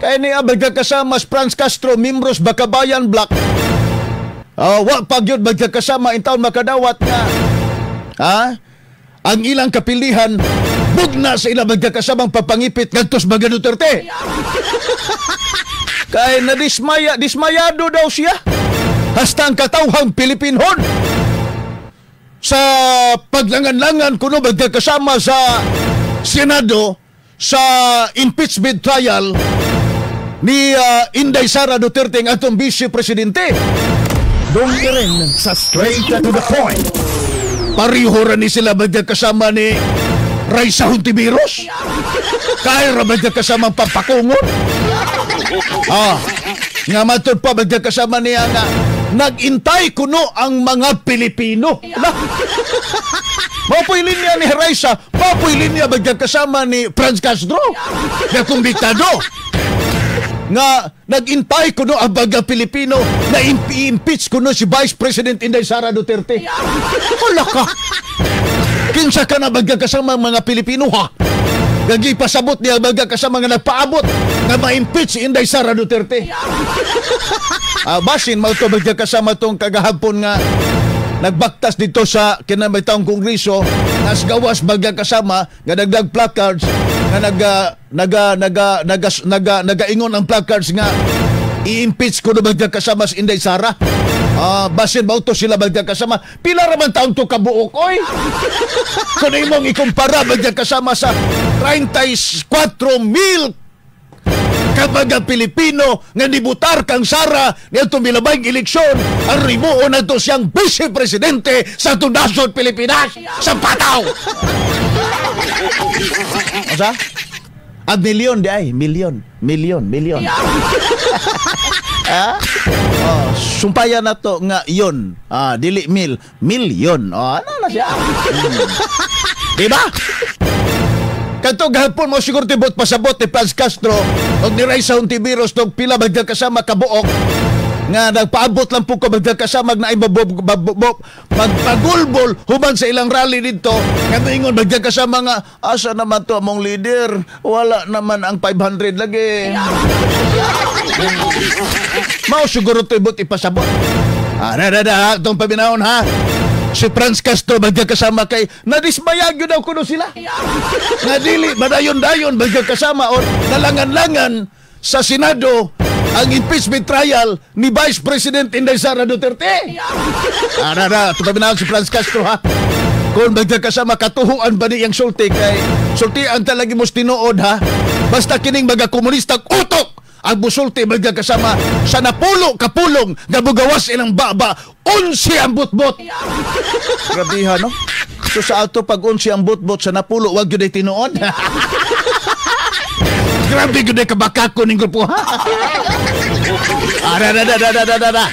Kaya niya magkakasama si Franz Castro, membros Bakabayan Block. Wa pa gyud magkakasama in taon makadawat nga. Ha? Ang ilang kapilihan bugna sa ilang magkakasamang papangipit ngadto sa mga Duterte. Kay nadismaya, dismayado daw siya. Hasta ang katawhang Pilipinhon sa paglangan-langan kuno magkakasama sa Senado sa impeachment trial ni Inday Sara Duterte ang atong vice presidente. Dong rin sa Straight to the Point. Pareho ra ni sila magkakasama ni Raisa Hontiveros. Kaya ra magkakasama ang pampakungon. Nga matod pa magkakasama niya nga nag-intay kuno ang mga Pilipino. Ala. Mao po'y linya ni Raisa, mao po'y linya magkakasama ni Franz Castro. Nga kumbiktado. Nga nag-intay kuno ang mga Pilipino na impeach kuno si Vice President Inday Sara Duterte. Wala ka. Kinsa ka na magkakasama ang mga Pilipino, ha? Gagi pasabot niya magkakasama nga nagpaabot nga ma-impeach si Inday Sara Duterte. Basin mao to magkakasama tong kagahapon nga nagbaktas dito sa kinamay taong kongreso nas gawas magkakasama nga nagdag placards nga naga naga naga naga naga nagaingon ang placards nga i-impeach ko na magkakasama si Inday Sara. Basin ba to sila magkakasama? Pila ra man taon to kabuok, oy? Kung imong ikumpara magkakasama sa 34 mil kabaga Pilipino nga nibutar kang Sara niadtong milabayng eleksyon ang rimuon nato siyang vice presidente sa atong nasod Pilipinas sa pataw. Asa? Ah, milyon di ay, milyon, milyon, milyon. Ah? Oh, sumpaya na to nga yon. Dili mil, milyon. Oh, ano na siya? Di ba? Kadto gahapon mo siguro tibot pasabot ni Franz Castro og ni Raisa Hontiveros tog pila magkakasama kabuok nga nagpaabot lang po ko magkakasama na magpagulbol human sa ilang rally dito nga moingon magkakasama nga asa naman to among leader, wala naman ang 500 lagi. Mao siguro to ibot ipasabot. Ah, na na na itong paminahon, ha. Si Franz Castro magkakasama kay nadismaya gyud daw kuno sila. Nga dili madayon-dayon magkakasama or nalangan-langan sa Senado ang impeachment trial ni Vice President Inday Sara Duterte. Ah, na na, ito paminahon si Franz Castro, ha. Kung magkakasama katuhuan ba niyang sulti kay sultian talagi mo tinuod, ha. Basta kining mga komunista utok ang musulti magkakasama sa napulo kapulong nga bugawas ilang baba, 11 ang butbot. Grabiha, no? So sa ato pag 11 ang butbot sa napulo, wag gyud ay tinuod. Grabe gyud ay kabakako ning grupo, ha. Ah, da, da, da, da, da, da, da.